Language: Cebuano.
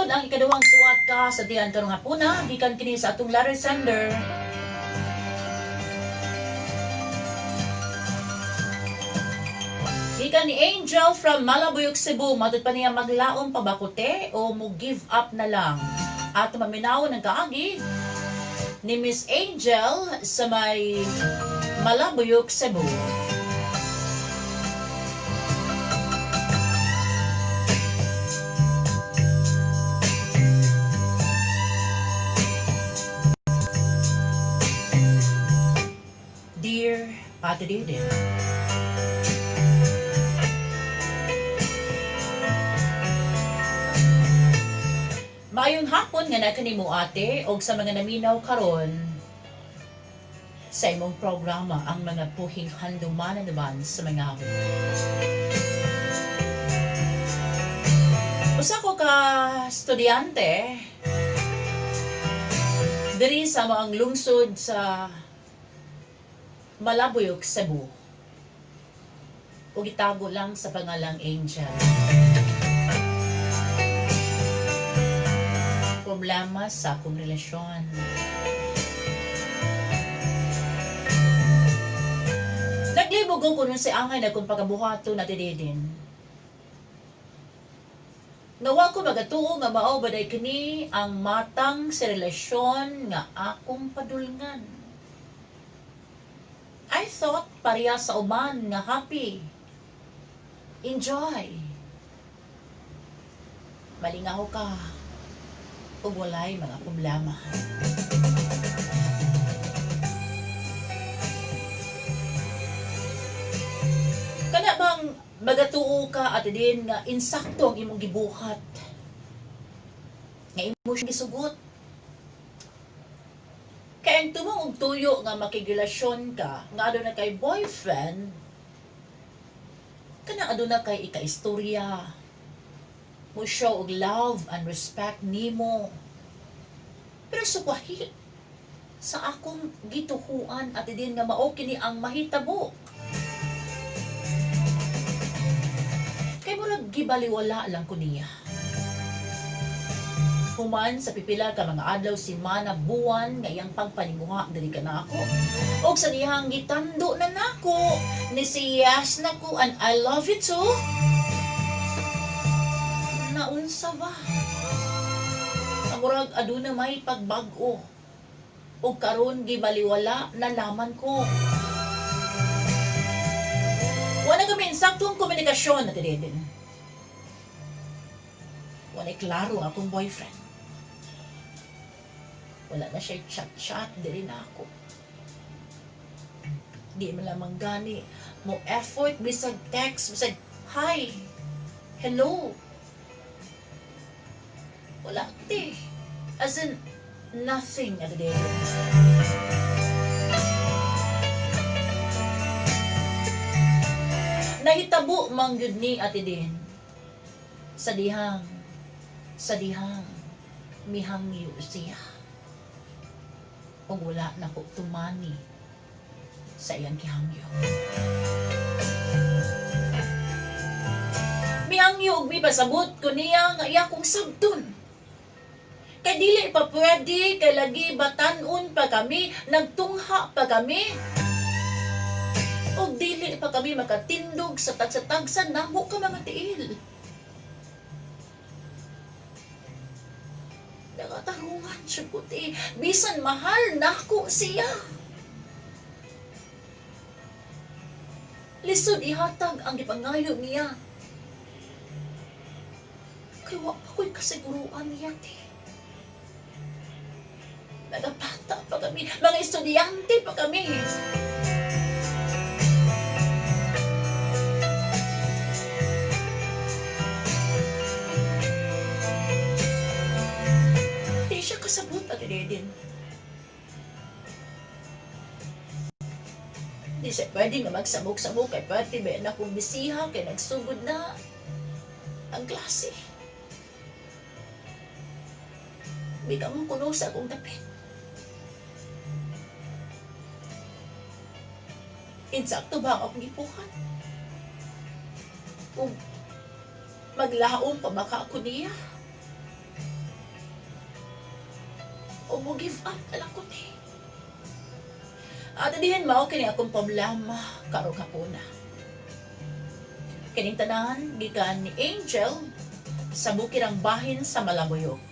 Mosunod ang ikaduhang suwat ka sa diyan karong hapuna gikan kini sa atong letter sender. Gikan ni Angel from Malabuyok, Cebu, matud pa niya maglaom pa ba ko te o mo give up na lang? At maminaw ng kaagi ni Miss Angel sa may Malabuyok, Cebu. Dear Ate Didin, maayong hapon nga na kanimo ate og sa mga naminaw karon sa imong programa ang mga puhing handumanan naman sa mga awit. Usa ko ka estudyante diri sa maang lungsod sa Malabuyok, Cebu. Ug itago lang sa pangalang Angel. Problema sa akong relasyon. Naglibog ko kuno si angay na kung pagabuhato na tididin. Nawa ko magatuo nga mao baday kini ang matang sa relasyon nga akong padulngan. I thought pareha sa uban nga happy. Enjoy. Malingaw ka ug walay mga problema. Kana bang magatuo ka at din nga insakto ang imong gibuhat? Nga imo siyang gisugot. Kay ang tumong og tuyo nga makigrelasyon ka nga aduna kay boyfriend, kana aduna kay ikaistorya. Mo show og love and respect nimo. Pero sukwahi sa akong gituhuan at din nga mao kini ang mahitabo. Kay murag gibaliwala lang ko niya. Human sa pipila ka mga adlaw, semana, buwan nga iyang pagpaninguha diri ka nako. Og sa dihang gitando na nako ni si yes na ko and I love you too. Naunsa ba? Ang murag aduna may pagbag-o. Og karon gibaliwala na laman ko. Wala kami insaktong komunikasyon na din. Wala klaro ang akong boyfriend. Wala na siya chat-chat diri na ako. Di man lamang gani mo effort bisag text, bisag hi, hello. Wala te. As in, nothing at the day. Nahitabo man gyud ni Ate Din. Sa dihang mihangyo siya. Ug wala na ko tumani sa iyang gihangyo. Mihangyo og mipasabot ko niya nga iya kong sabton. Kay dili pa pwede, kay lagi batanon pa kami, nagtungha pa kami. Og dili pa kami makatindog sa tagsa-tagsa namo ka mga tiil. Nakatarungan siya ko te. Bisan mahal nako siya. Lisod ihatag ang gipangayo niya. Kay wa pa ko'y kasiguruan niya te. Mga bata pa kami, mga estudyante pa kami. Di siya kasabot at din. Di siya pwede nga magsabok-sabok kay pwede ba na kong bisiha kay nagsugod na ang klase. Di ka mo kuno sa akong dapit. Insakto ba ang akong gipuhan? Kung maglaom pa baka ako niya. O mo give up na lang ko te? At dihin mao kini akong problema karong hapuna. Kining tanan gikan ni Angel sa Bukirang Bahin sa Malabuyok.